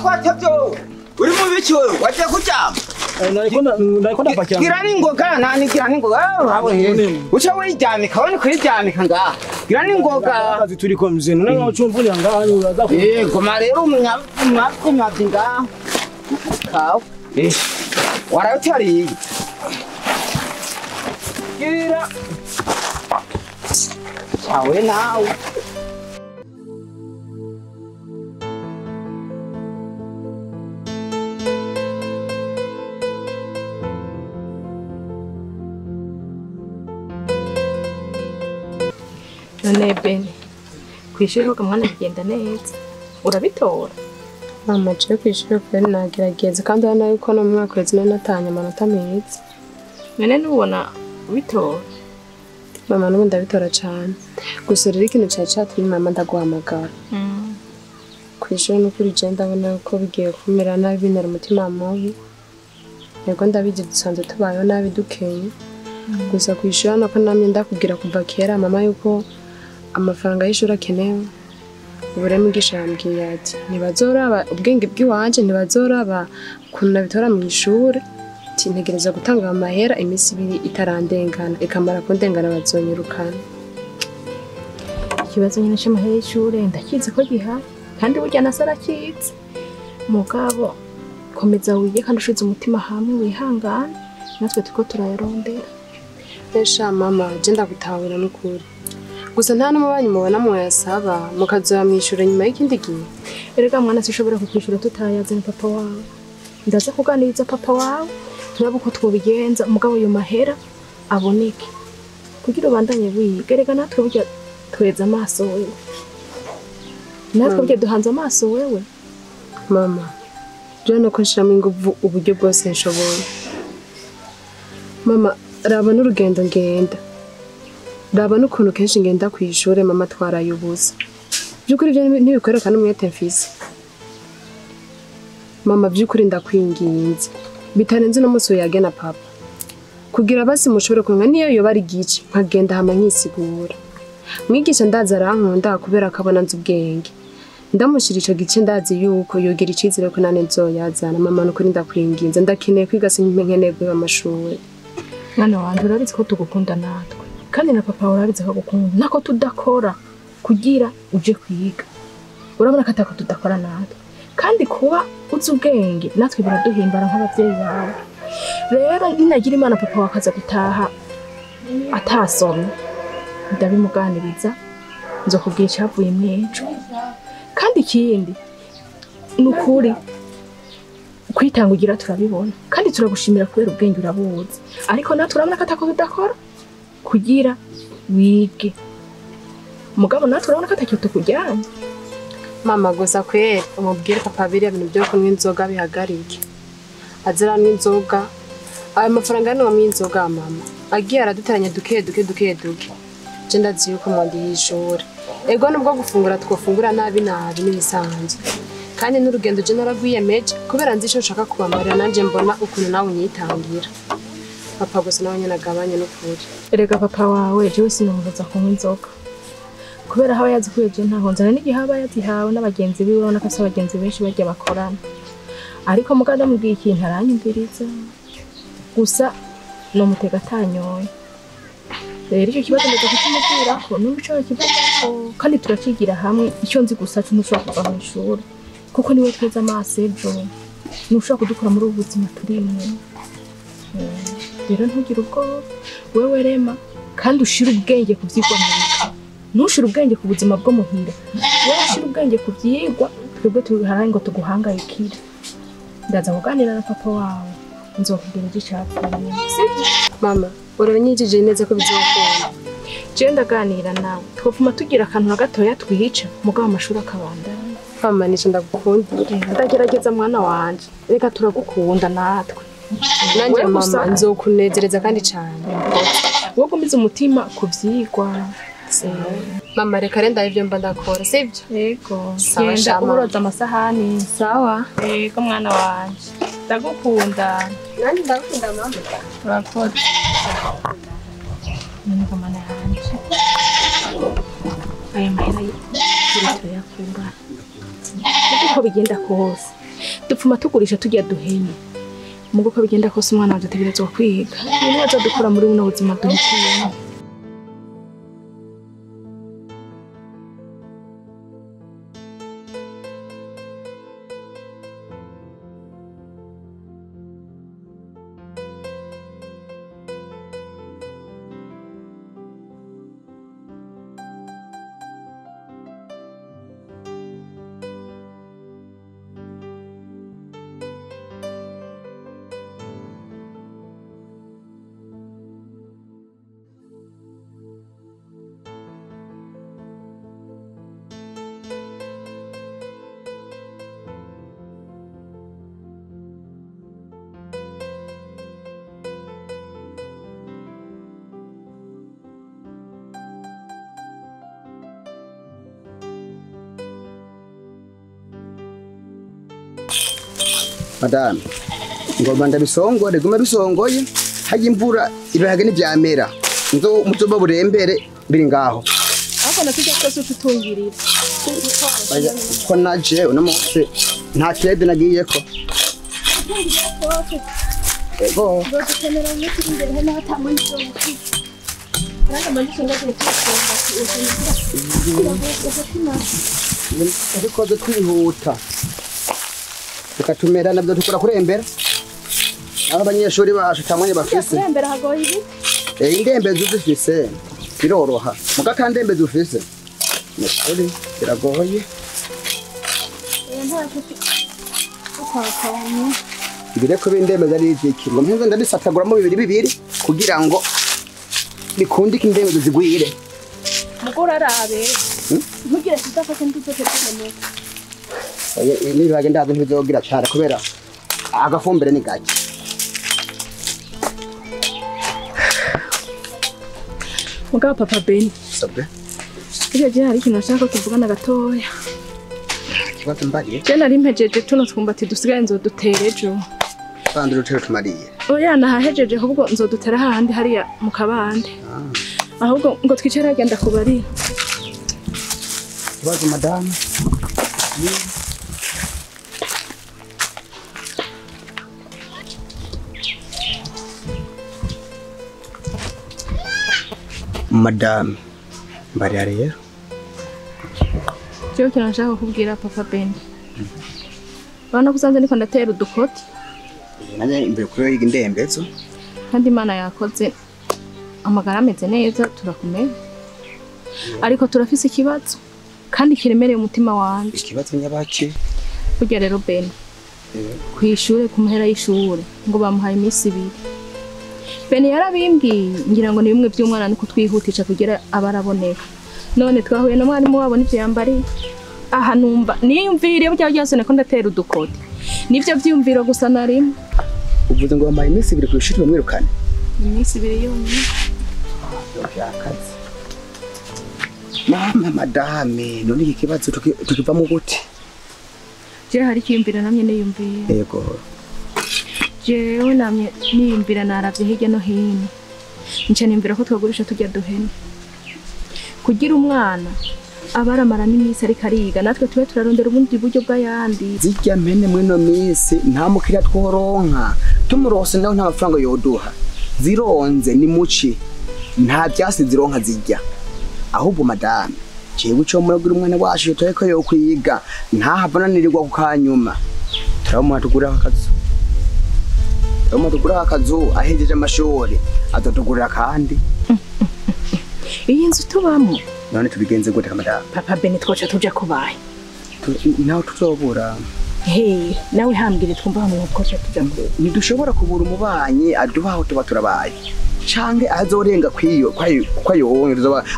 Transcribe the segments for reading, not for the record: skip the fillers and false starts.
Kwatavyo uri mu biki wewe waje kuryama Nariko ndapakira Gira ningoga nani gira ningoga uca wiryamika wone kwiryamika ngaha gira ningoga akazi turiko mzee none ucumvunira ngaha uraza goma rero umunyavyi ngaha kawe warayotariye gira cawe nawe None Beni kw'ishuri hoga mwana bigenda neza urabitora Mama je kw'ishuri kweri nagerageza kandi urabona yuko no mu mwaka uheze nari natahanye amanota meza none nubona ubitora Mama n'ubu ndabitora cane gusa rero ikintu cari catumye mama ndaguhamagara kw'ishuri n'ukuri je ndabona yuko bigiye kumera nabi bintera umutima mubi yego ndabizi dusanzwe tubayeho nabi dukenye gusa kw'ishuri urabona ko namye ndakubwira kuva kera mama yuko amafaranga y'ishuri akenewe ubu rero mwigisha yambwiye ati ntibazoraba ubwenge bw'iwanje ntibazoraba ukuntu nabitora mu ishuri ati ntegereza gutanga amahera iminsi ibiri itarandengana ikamara kundengana bazonyirukana Ikibazo nyine c'amahera y'ishure ndakizi ko gihari kandi burya na so arakizi mugabo komeza wige kandi ushize umutima hamwe wihangane natwe turiko turayarondera Esha mama je ndagutahura n'ukuri gusa nta n'umubanyi mubona mwoyasaba mukazoyamwishura nyuma y'ikindi gihe Erega mwana sinshobora kukwishura tutayazanye papa wawe ndaza kuganiriza papa wawe turabe uko twobigenza mugabo ayo mahera aboneke kugira ubandanye wiga erega natwe burya tweza amaso wewe natwe burya duhanze amaso wewe Mama je nuko nshiramo inguvu uburyo bwose nshoboye Mama raba n'urugendo ngenda raba n'ukuntu kenshi ngenda kw'ishure mama twaraye ubusa by'ukuri ibyo ntibikwereka n'umwete mfise Mama by'ukuri ndakwinginze bitarenze no munsi uyagena papa kugira basi mushobore kunywa niyo yoba ari gice nkagenda hama nkisigura mwigisha ndaza arankunda kubera akabona nzi ubwenge ndamushira ico gice ndazi yuko yogira icizere ko nane nzoyazana mama n'ukuri ndakwinginze ndakeneye kwiga sinkeneye guheba amashuri Mwana wanje urabizi ko tugukunda natwe kandi na papa urabizi ko agukunda nako tudakora kugira uje kwiga urabona ko atako tudakora natwe kandi kuba uzi ubwenge natwe biraduhimbara nk'abavyeyi bawe rero ninagira Imana papa wakaza gutaha atasomye ndabimuganiriza nzokubwira icavuye mw'ejo kandi ikindi ni ukuri kwitanga ugira turabibona kandi turagushimira kubera ubwenge urabuzi ariko natwe urabona ko atako tudakora kugira wige mugabo natwe urabona ko atacyo tukujyanye Mama gusa kweri umubwire papa biriya bintu byo kunywa inzoga bihagarike aziranywa inzoga ayo mafaranga ni wamwe inzoga mama agiye araduteranya duke duke duke duke je ndazi yuko mwandi y'ishuri ego nubwo gufungura twofungura nabi nabi n'ibisanzwe kandi n'urugendo je naragwiyemeje kubera nzi ico nshaka kubamarira nanje mbona ukuntu nawe unyitangira papa gusa nawe nyene agabanye n'ukuri Erega papa wawe jewe sinamubuza kunywa inzoga kubera aho yazikuye je ntaho nzana n'igihe aba yazihawe n'abagenzi biwe urabona ko afise abagenzi benshi barya bakorana ariko mugabo ndamubwiye ikintu aranyumviriza gusa nomutega atanyoye rero icyo kibazo ndaza kukimubwirako numva ico bakivugako kandi turacigira hamwe icyo nzi gusa co ntushobora kuva mw'ishuri kuko niwe tweze amaso ejo ntushobora kudukura muri ubu buzima turimwo rero ntugire ubwoba wewe rema kandi ushire ubwenge ku vyigwa mwiga ntushire ubwenge ku buzima bwo muhira wewe ushire ubwenge ku vyigwa twebwe tubiharanye ngo tuguhangayikire ndaza kuganira na papa wawe nzokubwira ivyo icapfuye sivyo Mama urabanyijije neza ko bizokunda Je ndaganira nawe twopfuma tugira akantu na gatoya twica mugabo amashuri akabandanya Mama nico ndagukunda ndagerageza mwana wanje reka turagukunda natwe Nanje mama nzokunezereza kandi cane wowe gumiza umutima ku vyigwa Mama reka renda ivyo mba ndakora sivyo Yego Sawa, genda shama. uroza amasahani Sawa Yego mwana wanje ndagukunda Nanje ndagukunda mama Urakoze None mwana wanje aya mahera y'ishuri turayakura uko bigenda kose Dupfuma tugurisha tujya duhene. Mugo ko bigenda kose umwana wanje ategerezwa kwiga. Ni azadukura muri buno buzima duhitiyemo. Madame, ngomba ndabisongore gume bisongoye hajya imvura ibihaga n'ivyamera nzo muzoba burembere biri ngaho. Ariko natujya twese tutungirira. Ko naje uno munsi nta kirede nagiyeko. Ego. Ariko twihuta. Tukatumera nabyo tukora kurembera. Aba abanyeshuri bacu tamwanye bafise. Kurembera hagoye ibi? Indembe zufise biroroha. Muga kandembe zufise. Nukuri biragoye. Ibireko b'indembe zari iziki. Ngo mpenze ndabisataguramo bibiri bibiri kugira ngo bikundike indembe zigwire. Mugora arabe. Ntugire kidafata nduzote kumenuka. Niba ndazi ntibizogira cyane kubera agafumbire ni gake. Mugabo papa Ben. Sabwe. Iyo je hari ikintu nashaka tuvugana gatoya. Kibazo mbariye. Je nari mpejeje tuno twumbati dusigaye nzodutera ejo. Bandura utero tumariye. Oya nahahejeje ahubwo nzodutera hahandi hariya mu kabande. Ahubwo ngo twicare agenda kubarira. Kibazo madame. Madame, mbariya rero. Cyo kintu nashaka kukubwira papa Ben. Bana kusanze niko ndatera udukoti. Nanye imbere kuri yiga indembezo. Kandi Imana yakoze amagara ameze neza turakomeye. Ariko turafise ikibazo kandi kiremereye umutima wanje. Ikibazo nyabaki? Burya rero Ben. Kwishure ku muhera y'ishure ngo bamuhaye iminsi ibiri. Ben yarabimbwiye ngira ngo ni bimwe by'umwana nuko twihutisha kugira abaraboneka. None twahuye na mwarimu wabo nivyo yambariye. Aha numva niyumviriye burya byose nako ndatera udukoti. Nivyo vyumviro gusa narimo. Uvuze ngo bamuhaye iminsi ibiri kwishuri bamwirukane. Iminsi ibiri yonyine. Byakaze. Mama madame, none iki kibazo tukivamo gute? Je hari kiyumvira namye niyumvira. Yego. Jewe namye niyumvira naravye hirya no hino. Nce nimvira ko twagurisha tujya duhene. Kugira umwana abaramara n'iminsi ariko ariga natwe tube turarondera ubundi buryo bw'ayandi. Zijya mpene mwino minsi nta mukiriya tworonka. Tumurose nawe nta mafaranga yoduha. Zironze ni muci. Nta byasi zironka zijya. Ahubwo madame, jewe ico muragira umwana wacu toyeko yo kwiga ntahavananirirwa ku kanyuma. Turabona tugura akazu. Turabona tugura akazu ahejeje amashuri azotugurira kandi. Iyi nzu tubamo. None tubigenze gute madame? Papa Ben twoca tuja kubaye. Nawe tuzobura. Hey, nawe hambwire twumva hamwe twoca tuja mu. Ntidushobora kubura umubanyi aduha aho tuba turabaye. Canke azorenga kwiyo kwayo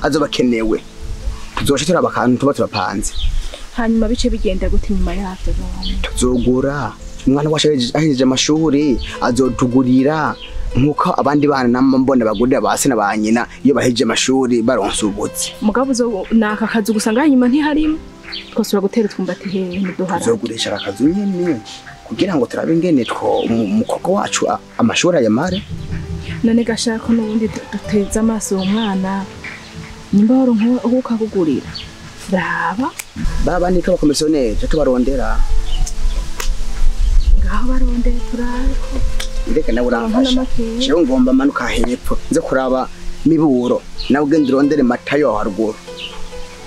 azoba kenewe. Tuzosha turaba kantu tuba turapanze. Hanyuma bice bigenda gute nyuma yavyo none? Tuzogura umwana wacu ahejeje amashuri azotugurira nkuko abandi bana namwe mbona bagurira base na banyina iyo bahejeje amashuri baronse ubuzi. Mugabo uzo naka kazu gusanga hanyuma ntiharimo. Twosubira gutera twumbati hehe muduhara. Tuzogurisha akazu nyene kugira ngo turabe ingene two umukoko wacu amashuri ayamare. None gashaka n'ubundi duteza amaso uwo mwana nimba waronka ukakugurira. Raba baba niko abakomisiyoneri tubarondera. Ngaho barondeye turabe ko Ndeka nawe uramfasha. Jewe ngomba manuka hepfo nze kuraba miburo nawe ugenda urondere Matayo haruguru.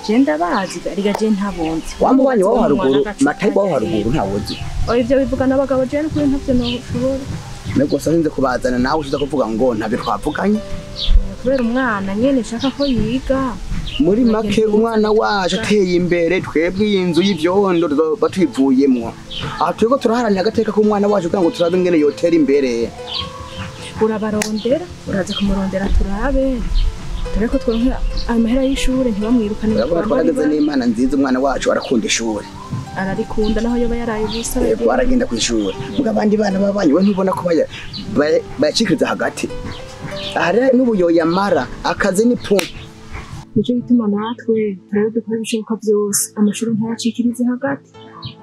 Je ndabazi ariga je ntabonzi. Wamubanye waho haruguru, Matayo waho haruguru ntawuzi. Oya ivyo bivuga n'abagabo je n'ukuri ntavyo noshobora. Nego sinze kubazana nawe uza kuvuga ngo ntabyo twavuganye. Kubera umwana nyene nshaka ko yiga. Muri make umwana waje ateye imbere twebwe inzu y'ivyondo batwivuyemwo. Aha twego turaharanira agateka k'umwana waje kugira ngo turabe ingene yotera imbere. Urabarondera, uraza kumurondera turabe. Tureko twonkera amahera y'ishure ntibamwirukane. Twarageze n'Imana nziza umwana wacu arakunda ishure. Ararikunda naho yoba yaraye ubusa. Yego aragenda kw'ishure. Muga abandi bana babanyi we ntubona ko bayacikiriza hagati. Aha rero n'ubuyoya mara akazi ni pumpe. Nico gituma natwe turabe dukora ibishoboka byose amashuri ntayacikirize hagati.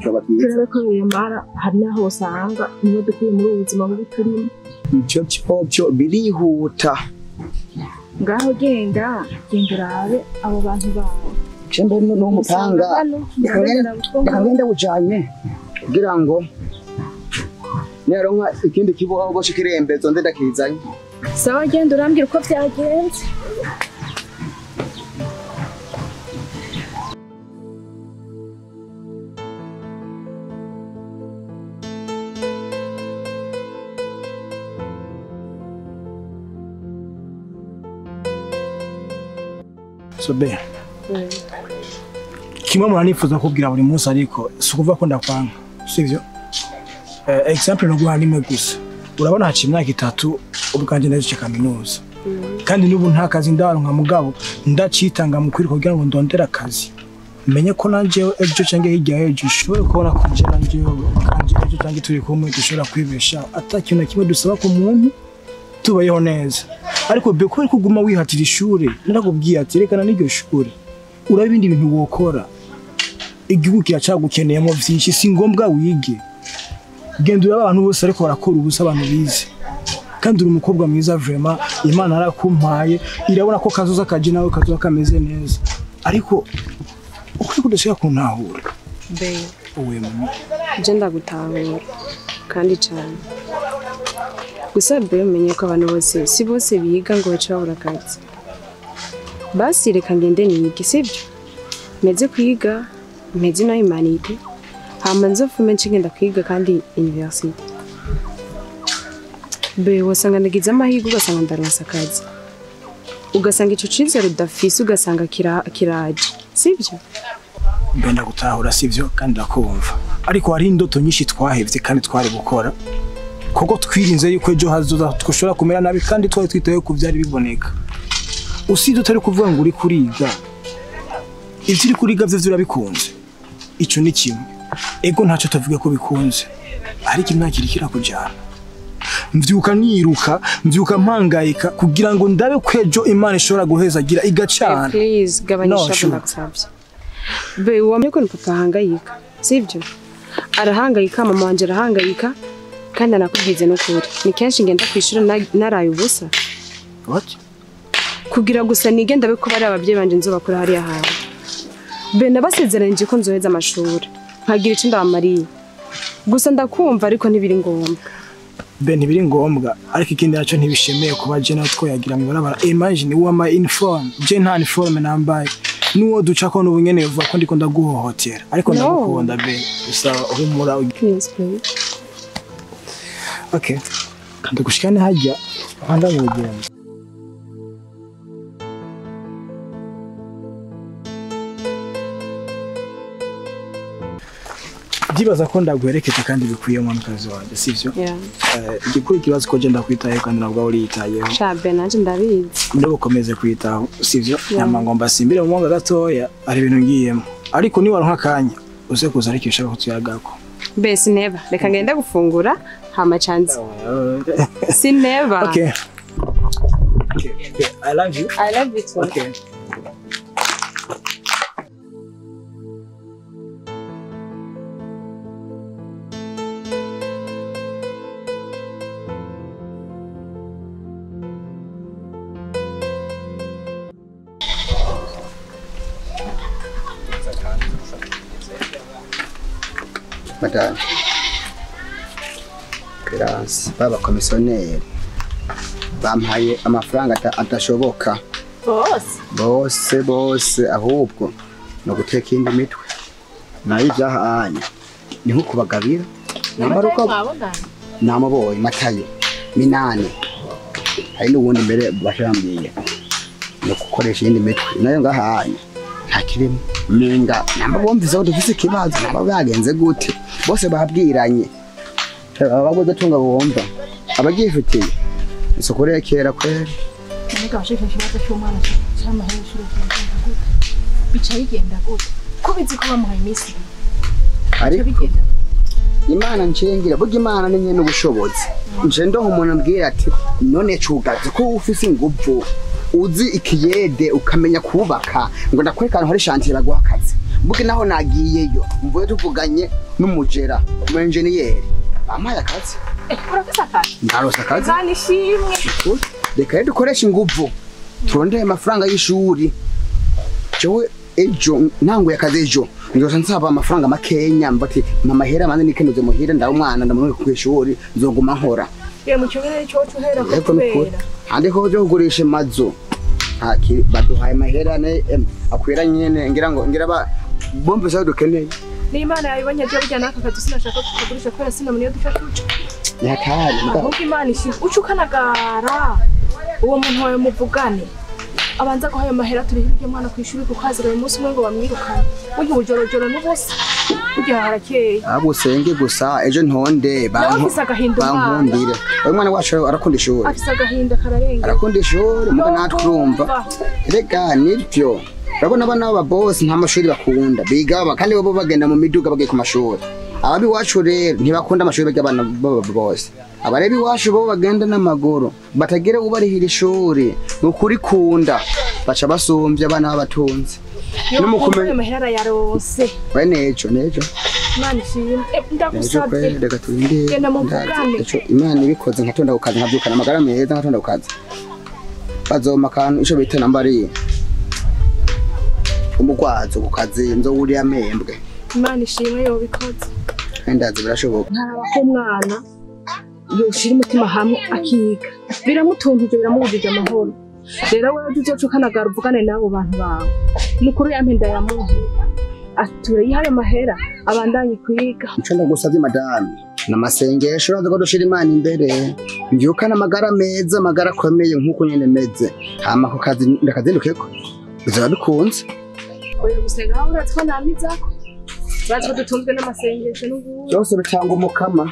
Turabe ko yoyamara hari naho usanga niyo dukwiye muri ubu buzima bubi turimo. Ivyo vyovyo birihuta. Ngaho genda genda urabe abo bantu bawe. Cembe n'umupanga reka ngende bujanye kugira ngo naronka ikindi kiboho boshe kirembezo nde ndakizanye. Sawa genda urambwira uko vyagenze. Sobe. Kimwe muranifuza kubwira buri munsi ariko si ukuvuga ko ndakwanga, sivyo? Example no guha nimwe gusa. Urabona haciye imyaka 3 ubwanjye naje kaminuza. Kandi n'ubu nta kazi ndaronka mugabo ndacitanga mu kwiri kugira ngo ndondere akazi. Menye ko nanje ejo canke hirya ejo ushobore kubona ko je nanje kandi ejo canke turi kumwe dushobora kwibesha ata kintu na kimwe dusaba ku muntu tubayeho neza. Ariko be kubera kuguma wihatira ishure narakubwiye ati rekana n'iryo shure uraba ibindi bintu wokora igihugu kiracagukeneyemo vyinshi si ngombwa wige genda uraba abantu bose ariko barakora ubusa abantu bize kandi uri umukobwa mwiza vraiment Imana yarakumpaye irabona ko kazoza kaje nawe kazoza kameze neza ariko ukuri kudashaka kuntahura be uwe mama je ndagutahura kandi cyane gusa be umenye ko abantu bose si bose biga ngo bace babura akazi basi reka ngende nige sibyo meze kwiga meze na humanité hama nzofume ngenda kwiga kandi university be wasanga nagize amahirwe ugasanga ndaronsa akazi ugasanga ico cizere udafise ugasanga kiraje sibyo mbe ndagutahura sivyo kandi ndakumva ariko hari indoto nyinshi twahevye kandi twari gukora kuko twirinze yuko ejo hazoza twashobora kumera nabi kandi twari twitaye ku byari biboneka usibye utari kuvuga ngo uri kuriga ivyo uri kuriga vyo urabikunze ico ni kimwe ego ntacyo tuvuga ko bikunze ariko imyaka iriko irakujana mvyuka niruka mvyuka mpangayika kugira ngo ndabe ko ejo Imana ishobora guhezagira igacana. Please gabanyisha ndagusabye be wamye ko papa ahangayika sivyo arahangayika mama wanje arahangayika kandi anakubwize n'ukuri ni kenshi ngenda kwishura naraye ubusa what kugira gusa nigenda be ko bari abavyeyi banje nzobakura hariya hantu be nabasezeranyije ko nzoheza amashuri nkagira ico ndabamariye gusa ndakumva ariko ntibiri ngombwa be ntibiri ngombwa ariko ikindi naco ntibishemeye kuba je nawe twoyagira mw'ibarabara imagine wama uniform je nta uniform nambaye nuwo duca ko n'ubunyene uvuga ko ndiko ndaguhohotera ariko ndagukunda be gusa uhumura. Okay kandi gushikane hajya handa mu rugendo Ndibaza ko ndaguherekeje kandi bikwiye mwamikazi wanjye sivyo? Igikuru ikibazo ko je ndakwitayeho kandi nabwo uriyitayeho. Shabe nanje ndabizi. Ndabukomeze kwitaho sivyo? Nyama ngomba simbire mu mwanga gatoya ari ibintu ngiyemo. Ariko ni waronka akanya uze kuza ariko ushaka kutuyagako. Be sineba reka ngende gufungura hama chance. Sineba. Okay. Okay. I love you. I love you too. Okay. Madame. Biranse baba komisioneri bampaye amafaranga atashoboka bose bose bose ahubwo no guteka indi mitwe nayo ibyahanye ni nko kubagabira nambara uko namuboye Matayo Minani hari n'ubundi mbere bashambwiye no gukoresha indi mitwe nayo ngahanye nta kirimo menga namba bomvize ko dufise ikibazo namba bagenze gute bose babwiranye abagoze tunga bomva abagifitiye isoko kera kwera nega bashaka ikibazo cy'umwana cy'amahera y'ishuri gute bica bigenda gute ko bizi ko bamuhaye iminsi ariko Imana nshengira burya Imana ni nyene ubushobozi nje ndo umuntu ambwira ati none cugaze ko ufise inguvu uzi ikiyede ukamenya kubaka ngo ndakwereka ahantu hari chantier baguha akazi mbuge naho nagiyeyo mvuye tuvuganye n'umujera umu engineer bampaye akazi. Urafise akazi? Ndarose akazi. Imana ishimwe. Reka rero dukoreshe inguvu turondere amafaranga y'ishuri. Jewe ejo ntanguye akazi ejo nzosa nsaba amafaranga makenya mbati mama hera manze nikenuze muhira ndawe umwana ndamureke ku ishuri nzoguma nkora. Ye mu cyongere cyo uhera kubera. Handi ko byo kugurisha mazu haki baduhaye mahera ne akwira nyene ngira ngo ngira ba bombe zo dukeneye. Ni Imana yabibonye byo bijyana aka kazi sinashaka kugurisha kubera sinamenye duca tuca. Yakari ahubwo Imana ishimwe uca ukanagara uwo muntu wawe muvugane abanza guhaye amahera turi hirya mwana ku ishuri kuko hazira uyu munsi umwe ngo bamwirukane burya ubujorojoro n'ubusa burya harakeye. Ahubwo usenge gusa ejo ntonde bankundire uyu mwana wacu arakunda ishuri afise agahinda kararenga arakunda ishuri muga natwe urumva rega nivyo urabona abana b'aba boss nta mashuri bakunda biga kandi bo bagenda mu miduga bagiye ku mashuri ababi wacu rero ntibakunda amashuri bajya abana b'aba boss abareba iwacu bo bagenda n'amaguru batagira ubarihira ishuri nukurikunda baca basumbye abana b'abatunzi no mukumenya amahera yarose we nejo nejo Imana ishimwe ndagusabye reka turinde genda muvugane Imana ibikoze nkatonda kukaza nkabyukana amagara meza nkatonda kukaza bazoma akantu ico bita nambari umugwazo ku kazi nzo wuriya membwe Imana ishimwe yobikoze ndazi birashoboka ntaraba ko umwana yoshira umutima hamwe akiga biramutuntuje biramubujije amahoro rero wewe uzoca ukanagara uvugane n'abo bantu bawe nukuri yampenda yamuhe ature yihaye amahera abandanye kwiga. Ico ndagusavye madame namasengesho uraza ko dushira Imana imbere mbyukana amagara meza amagara akomeye nkuko nyene meze hama ku kazi ndakazindukeko bizaba bikunze. Oya gusenga aho urazi ko namizako urazi ko dutunzwe n'amasengesho n'ubundi byose bitanga umukama.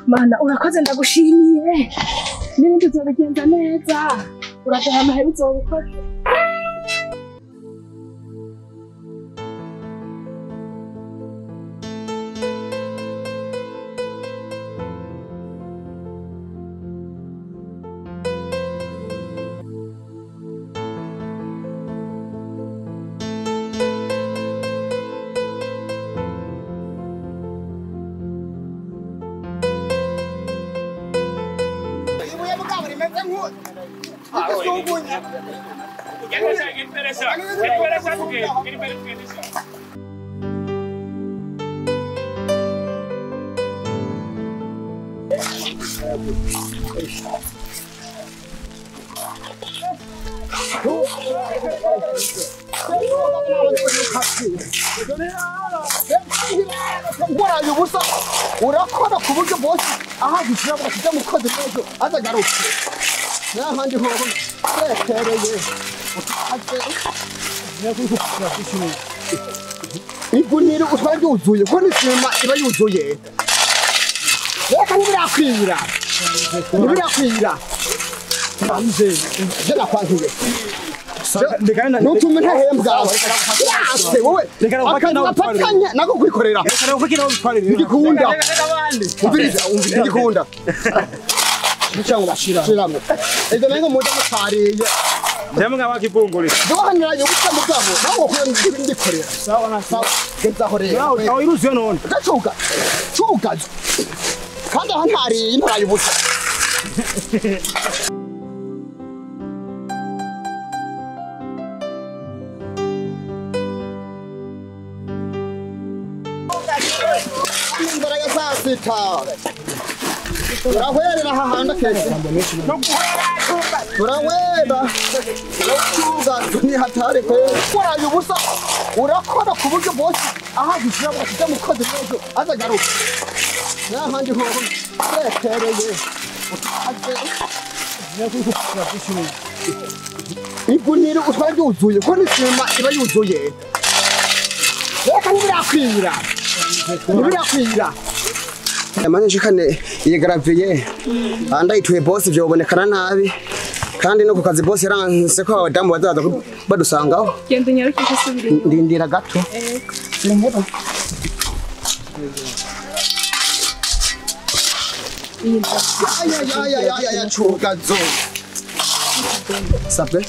Mana urakoze ndagushimiye n'ibindi uzobigenza neza uraduha amahera uzobikora. Urakora ku buryo bwose ahagishira bwose mukozi n'ejo azagaruke n'ahandi ho sekereye igunira utwara ryuzuye ko n'isima iba yuzuye reka ntibirakwira ntibirakwira je nakwankiye nutume ntahembwa yase wowe akazi nako kwikorera ngikunda umviriza ngikunda cyangwa bashiramo ejo nango muza mutariye ndamwe wakivungurira dohanira yo gusa mugabo nawo kuyo ndikorera sawa na sawa gezaho rero aho iruzuye none ndacuga cuga kandi aha ntariye intaraye ubusa. Turakubita. Turahwerera hahanda kese. Turahwera. Turacuga ni hatari kwe. Waraye ubusa urakora ku buryo bose aha gishira bakijya mu koze n'ejo azagaruka. Nahandi ho rekereye. Igunira utwara byuzuye ko n'isima iba yuzuye. Reka ntibirakwira. Ntibirakwira. Amane shikane iyi gravier anda ituye boss byobonekana nabi kandi no ku kazi boss yaranse ko abadamu bazaza badusangaho. Genda unyarukishe subira inyuma. Ndindira gato. Yego. Ya ya ya ya cugazo. Sape.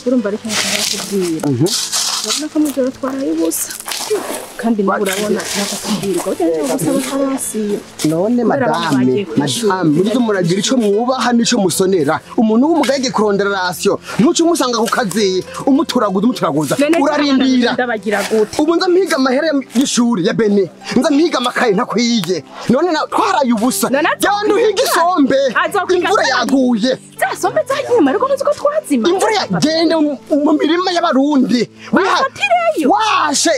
Urumva ariko nshaka kubwira. Urabona ko mujoro twaraye ubusa. Kandi nawe urabona nakakubwirwa ugende gusaba karasi. None madame, madame, muri muragira ico mwubaha nico musonera. Umuntu w'umugayige kurondera ration, ntuce umusanga ku kazi, umuturaguza umuturaguza. Urarindira. Ndabagira gute? Ubu nza mpiga amahera y'ishuri ya Bene. Nza mpiga amakaye ntakwiye. None twaraye ubusa. Genda uhiga isombe. Imvura yaguye. Za sombe zagiye ariko ntuzi ko twazima. Imvura yagenda mu mirima y'abarundi. Wafatireyo. Washe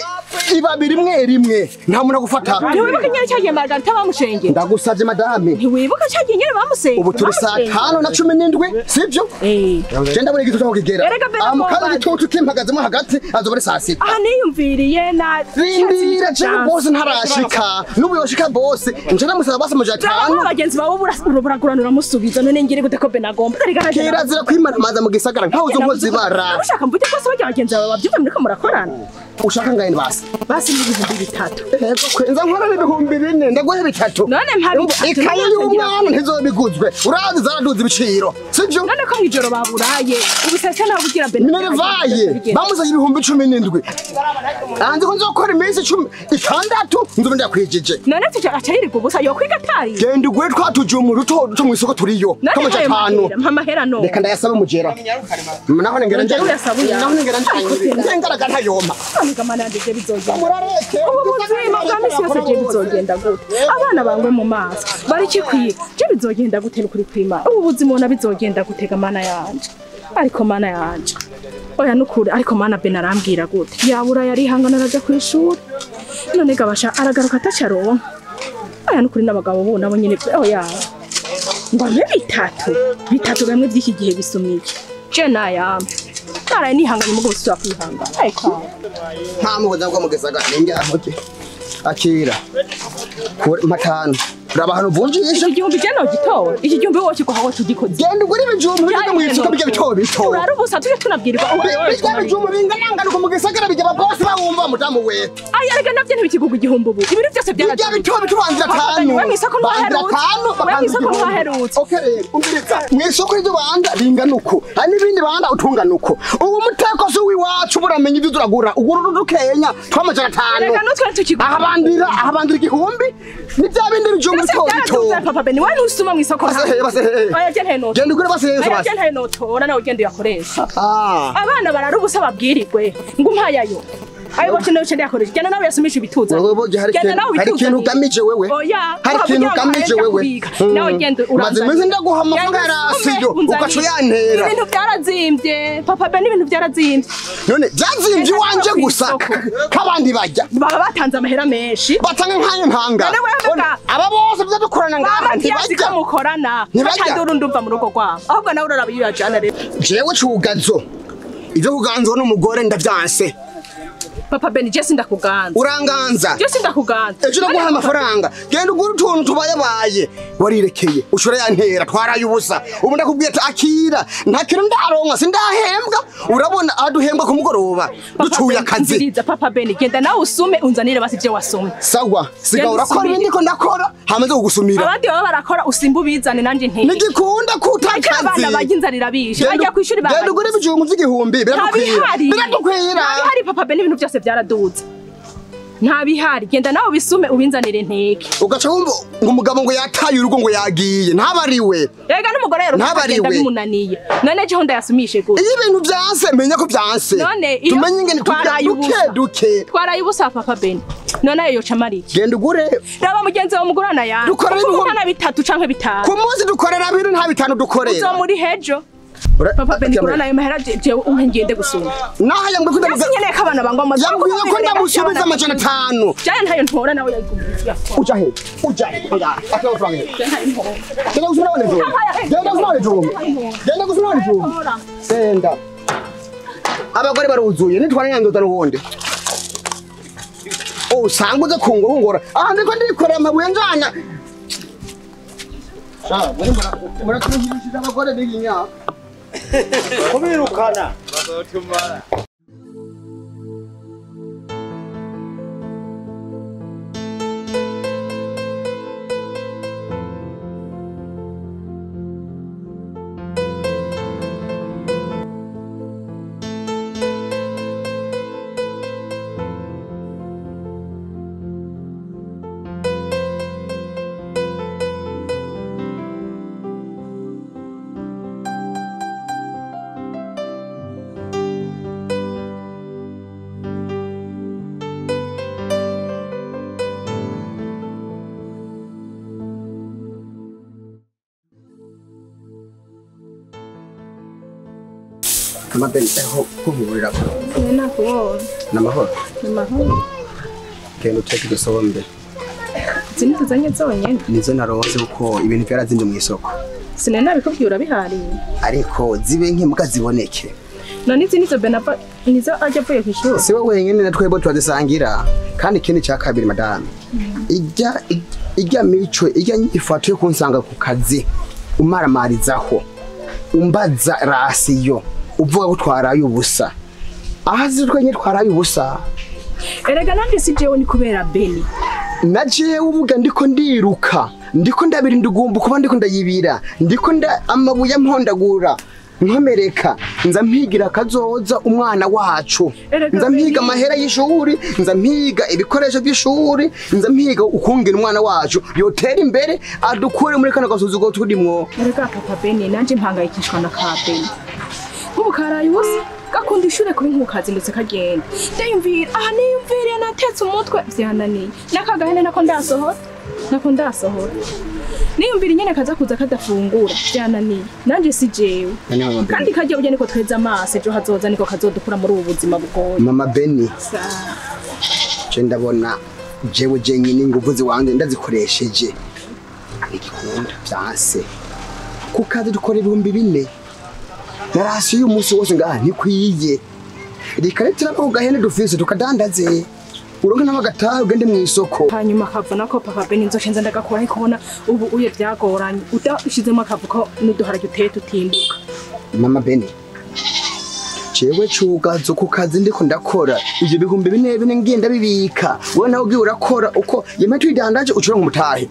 ibabi rimwe rimwe nta muntu agufata. Ntiwibuka nyene cyagiye Margarita bamushengeye. Ndagusavye madame. Ntiwibuka cyagiye nyene bamusengeye. Ubu turi saa 5:17 sivyo? Eh. Je ndabona igitutu aho kigera. Amukanda igitutu kimpagazemo hagati azoba ari saa 6. Aha niyumviriye na rindira je bose ntarashika. N'ubu yoshika bose. Nje ndamusaba bose mu 5. Abagenzi bawe buraguranura musubiza none ngire gute ko benagomba. Kirazira kwimana maza mu gisagara nkaho uzo nkozi bara. Ushaka mvuge ko se bagenzi bawe bavyumva muriko murakorana. Ushaka ngaye basi. Basi ni 3000. Yego kwenza nkora 4000 ndaguhe 3. None mpa bitatu. Ikaye y'umwana ntizobiguzwe. Urazi zaraduza ibiciro. Sivyo? None ko mwijoro baburaye. Ubusese naho bugira Bene. Minervaye bamusanye 17,000. Anzi ko nzokora iminsi 16 nzobe ndakwijije. None tuja acayirirwa ubusa yo kwiga atari. Genda ugure twatujuma uruto ruto mu isoko turiyo. Kama 5. Mpa mahera no. Reka ndayasaba mujera. Naho nengera nje. Naho nengera nje. Ngengaraga ntayoma. Kamana ndije bizogenda. Ubu buzima bwa misi yose je bizogenda gute? Abana bangwe mu maso bari kikwiga je bizogenda gute kuri kwima? Ubu buzima ona bizogenda gutega mana yanje. Ariko mana yanje. Oya nukuri ariko mana Ben arambwira gute? Yabura yari hangana araja kwishura. None gabasha aragaruka atacaronka. Oya nukuri n'abagabo bo nabo nyene oya. Ngo bitatu. Bitatu bamwe by'iki gihe bisumye. Je nayambe. Naraye nihanganye mugo usubira kwihangana. Ariko nta muhoza bwo mugezaga ninjya hoke. Akira. Matano. Raba hano vunjisha igihumbi je no gitowe. Iki gihumbi wowe kiguha tugikoze. Genda ugure ibijumbu bijye mu isuka bijye bito bito. Turarubusa tuje tunabwirirwa. Bijye ibijumbu binganangana mu gisagara bijye ababosi bawumva mutamu we. Ay arega navyo ntibikiguga igihumbi ubu. Ibintu byose byaraje. Bijye bito bito banzira 5. We mwisoko ntuherutse. We mwisoko ntuherutse. Okay rero umviriza. Mwisoko ryo banda bingana uko. Hari nibindi banda utungana uko. Ubu muteko si wiwacu buramenye ibyo turagura. Ugura udukenya twamajana 5. Rega nutwe tukigura. Ahabandira igihumbi. Ni bya bindi bijumbu bito. Papa Ben wani usuma mwisoko. Oya je nteno. Genda ugure basi yesu basi. Oya je nteno tora nawe ugende yakoresha. Abana bararubusa babwirirwe ngo mpayayo. Ayo bote nawe ugende yakoresha. Genda nawe yasumisha ibituza. Genda nawe hari ikintu ugamije wewe. Hari ikintu ugamije wewe. Nawe genda uranza. Maze meze ndaguha amafaranga yarasiyo ugaca yantera. Ibintu byarazimbye. Papa Ben ibintu byarazimbye. None byazimbye wanje gusa kabandi bajya. Baba batanze amahera menshi. Batanga nkayo ntanga. Aba bose byo dukorana ngaha ntibajya mukorana. Batandura ndumva mu rugo rwabo. Ahubwo nawe uraraba iyo yajana rero. Jewe cugazo. Ibyo kuganzwa n'umugore ndavyanse. Papa Ben je sindakuganza. Uranganza. Je sindakuganza. Ejo naguha amafaranga. Genda ugure utuntu tubayabaye. Warirekeye. Ushora yantera twaraye ubusa. Ubu ndakubwiye ati akira. Nta kintu ndaronka sindahembwa. Urabona aduhembwa ku mugoroba. Ducuye akazi. Nziriza Papa Ben genda nawe usume unzanire basi ivyo wasomye. Sawa. Siga urakora ibindi ko ndakora hamaze kugusumira. Abandi baba barakora usimba ubizane nanje nti. Nigikunda kutakazi. Abana bajya inzarira bishe. Bajya kwishuri baba. Genda ugure ibijumbu vy'igihumbi biradukwira. Biradukwira. Hari Papa Ben ibintu byose byaraduze. Nta bihari genda nawe ubisume ubinzanire nteke. Ugaca wumva ngo umugabo ngo yataye urugo ngo yagiye ntabariwe. Ega n'umugore rero ntabariwe bimunaniye. None jeho ndayasumishe gute? Iyo ibintu byanse menya ko byanse. Tumenye ingene twaraye ubusa duke. Twaraye ubusa Papa Ben. None ayo yoca mariki. Genda ugure. Raba mugenzi wawe mugurana ya. Dukorera ibihumbi bitatu canke bitanu. Ku munsi dukorera biri nta bitanu dukorera. Uzo muri hejo. Papa Ben kurana ayo mahera jewe umpe ngende gusuma. Naho yambwiye ko ndamusubiza. Nkeneye ko abana bangwa amazi. Yambwiye ko ndamusubiza amajana 5. Jaya ntayo ntora nawe yayigumiza. Uja he? Uja he? Aka ufange. Genda gusuma none jo. Genda gusuma none jo. Genda gusuma none jo. Senda. Abagore baruzuye nitwara nyanzoza n'ubundi. Oh sanguze kungurungora. Ah ndiko ndikorera amabuye njanya. Sha, muri mura kuhirishije abagore biginya. Kubirukana bazotumara. Mabeni eho kuhurira. Nakubonye. Namahoro. Namahoro. Genda uteke igisombe. Zini tuzanye zonyene. Nizo naronse kuko ibintu byarazimvye mu isoko. Sinari nabikubwiye urabihariye. Ariko zibe nk'imbwa ziboneke. None izi nizo Benapa nizo ajya avuye ku ishuri. Si wowe wenyine na twebwe turazisangira. Kandi ikindi cya kabiri madame. Ijya mico ijya nyifato yo kunsanga ku kazi umaramarizaho. Umbaza rasiyo. Uvuga ko twaraye ubusa. Ahazi twenye twaraye ubusa. Erega nanje si jewe ni kubera Beni. Na jewe ubuga ndiko ndiruka, ndiko ndabira indugumbu kuba ndiko ndayibira, ndiko nda amabuye mpondagura, nkomereka, nza mpigira kazoza umwana wacu. Nza mpiga amahera y'ishuri, nza mpiga ibikoresho by'ishuri, nza mpiga ukungena umwana wacu yotera imbere adukure muri kana gasuzugo turimwo. Erega Papa Beni nanje mpangayikishwa na ka Beni. Ubu karaye ubusa gakunda ishure kuri nkukazi ndetse kagenda ndayumvira aha niyumviriye natetse umutwe byananiye nakagahene nako ndasohora niyumvira nyene kaza kuza kadafungura byananiye nanje si jewe kandi kajya ujye niko tweza amaso ejo hazoza niko kazodukura muri ubu buzima bugoye. Mama Beni je ndabona jewe jenyine inguvu ziwanje ndazikoresheje igikunda byanse kukazi dukora 4000 narasi uyu munsi wose ngaha ntikwiye. Reka rero ko gahene dufise tukadandaze uronke n'amagataha ugende mu isoko. Hanyuma akava nako Papa Beni nzoshenza ndagakora ikubona ubu uye byagoranye udashizemo akavuko n'uduharage uteye tutimbuka. Mama Beni jewe cugazo ku kazi ndiko ndakora ivyo 4000 ngenda bibika wewe nawe ugiye urakora uko yeme tuyidandaje ucuronka umutahe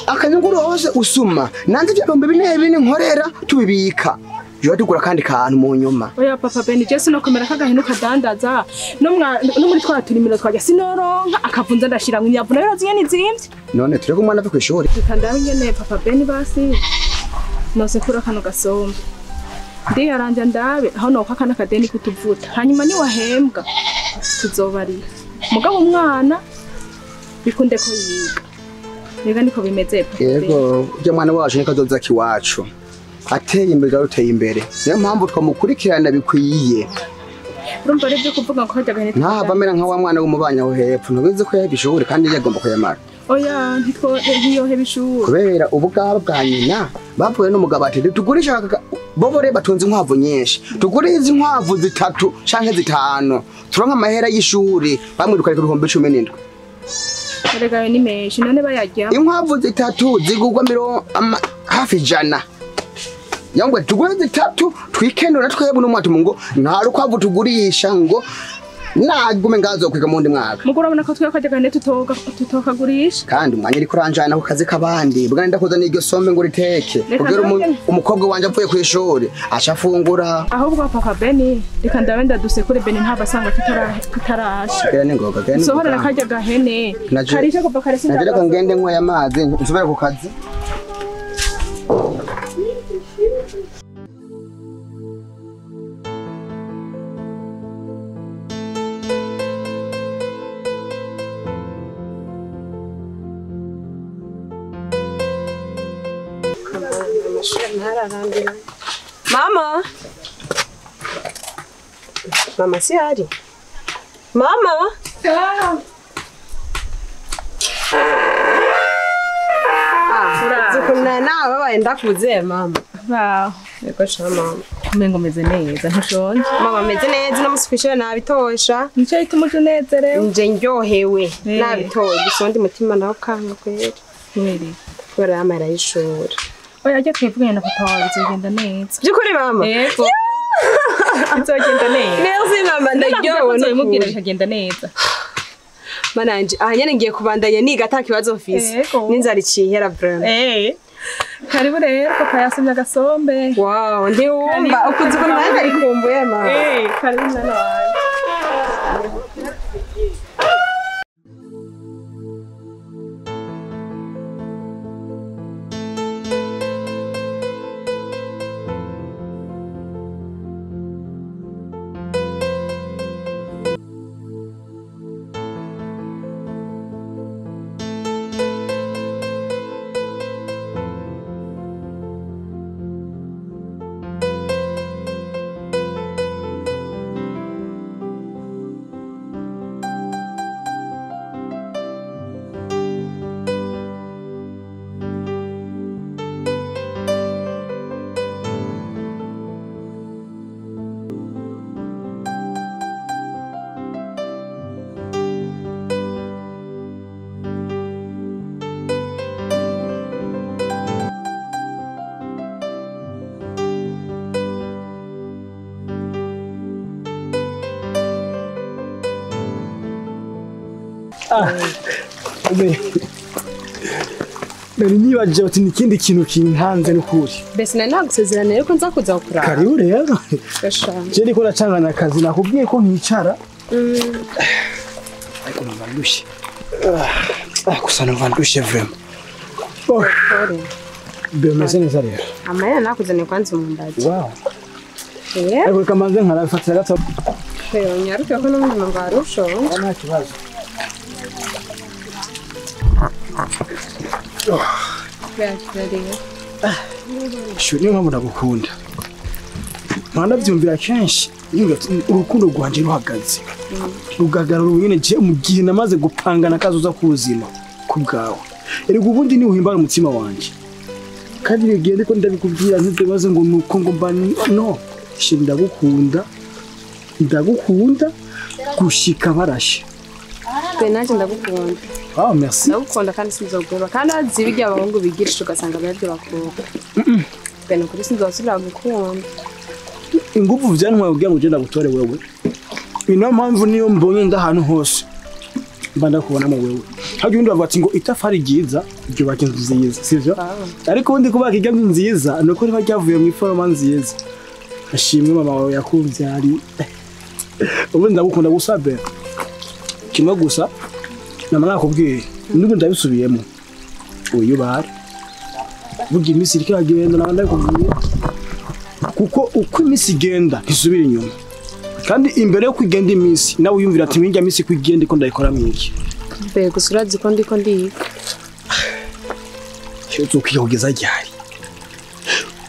akanyunguru hose usuma nanze ivyo 4000 nkorera tubibika. Yo tugura kandi kantu mu nyuma. Oya Papa Beni je sinokomera kagahinu kadandaza no muri twa turimiro twajya sinoronka akavunza ndashira mu nyavu nayo zinye nizimvye. None tureko umwana ave kwishuri. Tukandabe nyene Papa Beni basi. Nose kura kano gasombe. Ndi yaranje ndabe aho noka kana kadeni kutuvuta. Hanyuma ni wahembwa tuzobarira. Mugabo umwana bikunde ko yiga. Rega niko bimeze. Yego, ujya mwana wacu niko azoza kiwacu. Ateye imbere aruteye imbere. Niyo mpamvu twamukurikirana bikwiye. Urumva rero kuvuga ko hajya gahene. Ntaba amera nka wa mwana w'umubanya wo hepfo ntubizi ko yahebye ishuri kandi yagomba kuyamara. Oya ntitwo ntiyoheba ishuri. Kubera ubugaba bwa nyina bavuye n'umugabo ati tugurisha bobore batunze inkwavu nyinshi. Tugure izi nkwavu 3 canke 5 turonka amahera y'ishuri bamwiruka ku 17,000. Erega ni menshi none bayarya. Inkwavu 3 zigugwa hafi 100. Yangwe tugure 3 twikenura twebwe n'umwatu ngo nta rukwavu tugurisha ngo Nagume ngazokwiga mu ndi mwaka. Mugura urabona ko twekajya gahene tutokagurisha. Kandi umwanya uri kuranjana ku kazi kabandi. Bwana ndakoza n'iryo sombe ngo riteke. Kugira umukobwa wanje avuye ku ishuri ashafungura. Ahubwo papa Beni reka ndabe ndadusekure Beni ntabasanga tutarasha. Kera ningoga kera. Sohora nakajya gahene. Karisha kuva kare sinda. Nagira ko ngende nkoya amazi nsubira ku kazi. Mama. Mama si hari. Mama. Zukuna nawe babaye ndakuze mama. Wow. Yego sha mama. Umengo meze neza ntushonje. Mama meze neza no musifishe nabitosha. Nico ituma unezerewe. Nje ndyohewe nabitoye gusa undi mutima nawo kanga kweri. Kweri. Kubera amara y'ishuri. Oya ajya twivuganye na papa wawe bizogenda neza. Byukuri mama? Yego. Bizogenda neza. Merci mama ndaryohewe nzobimubwira bikagenda neza. Mananje aha nyene ngiye kubandanya niga ata kibazo mfise. N'inzara icihera vraiment. Eh. Karibu rero papa yasomye agasombe. Wow, ndiwumva ukuze ukuntu nanjye arikumbuye mama. Eh, karibu mwana wanje. Nari nibaje bati nikindi kintu kintanze n'ukuri. Bese nari nagusezerana rero ko nza kuza kurara. Karibu rero. Je ndiko ndacanganya akazi nakubwiye ko nkicara. Ariko numva ndushe. Gusa numva ndushe vraiment. Bimeze neza rero. Amaya nakuzaniye kwanza umwumbati. Wow. Ariko reka manze nkarafatira gato. Nyaruke ko n'ubundi numva arushonje. Nta kibazo. Shuri niyo mpamvu ndagukunda. Ntanabyumvira kenshi urukundo rwanje ruhagaze. Rugagarura nyine je mu gihe namaze gupangana kazoza kuzima ku bwawe. Erega ubundi ni uhimbara umutima wanje. Kandi bigiye ndiko ndabikubwira ntibibaze ngo nuko ngo mba no. Shuri ndagukunda. Ndagukunda gushika barashe. Twe naje ndagukunda. Ah merci. Ndagukunda kandi sinzogweba kandi azi bijya abahungu bigirisha ugasanga baryo bakobwa. Bene kuri sinzosubira gukunda. Ingufu vyantwaye kugira ngo ugenda gutore wewe. Ino mpamvu niyo mbonye ndahantu hose. Mba ndakubonamo wewe. Haje undi bavuga ati ngo itafari ryiza ryubaka inzu nziza, sivyo? Ariko ubundi kubaka inzu nziza nuko riba ryavuye mu iforoma nziza. Ashimwe mama wawe yakuvyari. Ubundi ndagukunda gusa be. Kimwe gusa nama nakubwiye n'ubu ndabisubiyemo uyu bare burya iminsi iriko iragenda naba ndabikubwiye kuko uko iminsi igenda ntisubira inyuma kandi imbere yo kugenda iminsi nawe uyumvira ati mirya minsi kugenda iko ndayikora mwiki be gusa urazi ko ndiko ndiga uzokwiga kugeza ryari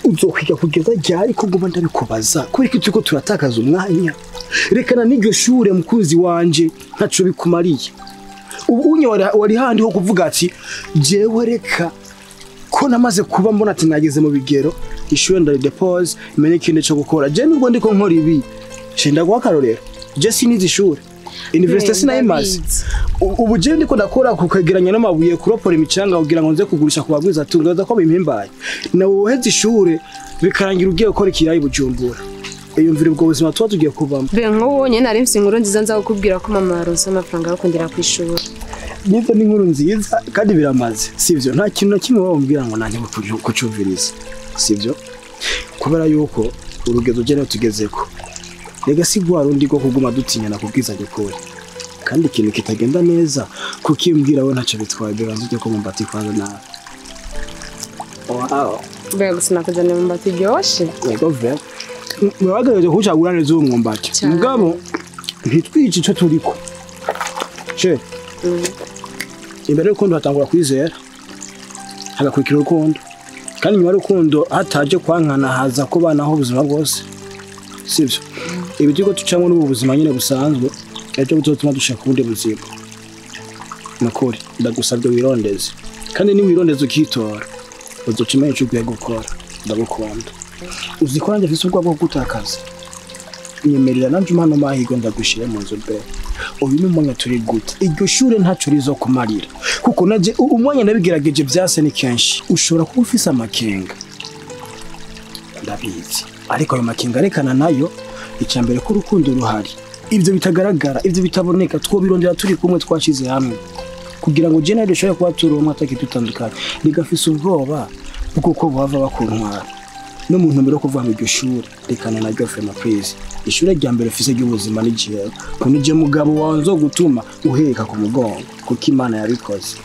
uzokwiga kugeza ryari ko ngomba ndabikubaza kubera ko turiko turatakaza umwanya rekana n'iryo shure mukunzi wanje ntaco bikumariye. Ubu unye wari handi ho kuvuga ati jewe reka ko namaze kuba mbona ati nageze mu bigero ishure ndari depose menye ikindi cyo gukora je nubwo ndiko nkora ibi shinda guha karorero je sinizi ishure university sinayimaze ubu je ndiko ndakora kukegeranya n'amabuye kuropora imicanga kugira ngo nze kugurisha kubagwiza tungaza ko bimpimbaye nawe woheze ishure bikarangira ugiye gukora ikirayi Bujumbura Iyumvire ubwo buzima tuba tugiye kubamo. Be nk'ubu nyene nari mfise inkuru nziza nza kukubwira ko mama yaronse amafaranga yo kongera kwishura. Nivyo ni inkuru nziza kandi biramaze, sivyo? Nta kintu na kimwe wambwira ngo nanjye kucuviriza, sivyo? Kubera yuko urugezo ugene tugezeko. Rega si gwa rundi rwo kuguma dutinyana kubwizanye kure. Kandi ikintu kitagenda neza kukimbwira we ntacyo bitwaye, biranze ujye ko mumbati kwanza nawe. Wow. Mbega gusa nakuzaniye umumbati uryoshe. Yego ve. Murabagerageje kuwucagura neza uwo mwumbati. Mugabo ntitwice ico turiko. Che. Imbere y'urukundo hatangura kwizera, hagakurikira urukundo. Kandi nyuma y'urukundo hataje kwankana haza kubanaho ubuzima bwose. Sivyo? Ibi turiko tucamwo n'ubu buzima nyene busanzwe, ejo buzotuma dushaka ubundi buzima. Nakuri ndagusabye wirondeze. Kandi ni wirondeze ukitora, uzoca umenya ico ukwiye gukora. Ndagukunda. Uzi ko nanjye mfise ubwoba bwo kugutakaza. Nyemerera nanje umwana amahirwe ndagushire mu nzu be. Uyu ni umwanya turi gute. Iryo shure ntaco rizokumarira. Kuko naje umwanya nabigerageje byase ni kenshi. Ushobora kuba ufise amakenga. Ndabizi. Ariko ayo makenga arekana nayo, icambere ko urukundo ruhari. Ivyo bitagaragara, ivyo bitaboneka, twobirondera turi kumwe twashize hamwe. Kugira ngo je nawe dushobore kuba turi umwe atakidutandukanye. Rigafise ubwoba kuko bava bakuntwara. No mu ntumbero yo kuva mu iryo shure, rekana na girlfriend please. Ishure rya mbere ufise ry'ubuzima ni jewe. Kuko je mugabo wawe nzogutuma uheka ku mugongo kuko Imana yabikoze.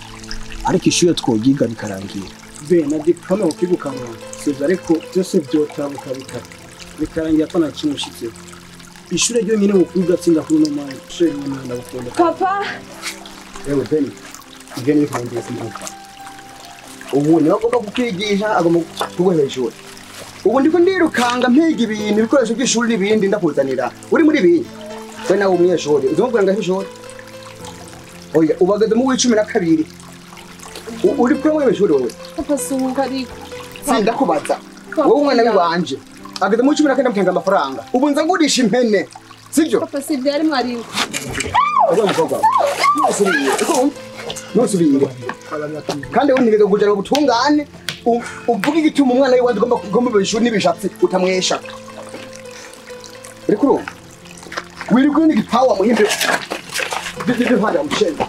Ariko ishure twogiga bikarangira. Be na diplome ukigukanwa. Sivyo ariko byose byotabuka bikarangira ko nta kintu ushitseho. Ishure ryo nyine mukwiga tsinda kuri no mwanya. Ishure ryo ndagukunda. Papa. Ewe Beni, ngene yikangiye simbuka. Ubu niwe agomba kukwigisha, agomba kuguhera ishuri. Ubu ndiko ndirukanga mpiga ibintu ibikoresho by'ishuri n'ibindi ndakuzanira. Uri muri binyi. We nawe umunyeshuri, uzumubwira ngo ishuri. Oya, ubagaze mu w'12. Uri kuri wewe ishuri wowe. Papa suka ariko. Sindakubaza. Wowe umwana w'iwanje. Ageze mu 14 mutanga amafaranga. Ubu nza ngurisha impene. Sivyo? Papa si byari mwari. Oya mukobwa. Nusubire. Nusubire. Kandi we ntigeze kujana ubutungane. Uvuga igituma umwana wiwanje ugomba kugomba ishuri n'ibishatsi utamwesha. Uri kurumva? Wiri kuri n'igipawa muhimbe. Bivyo handa mushende.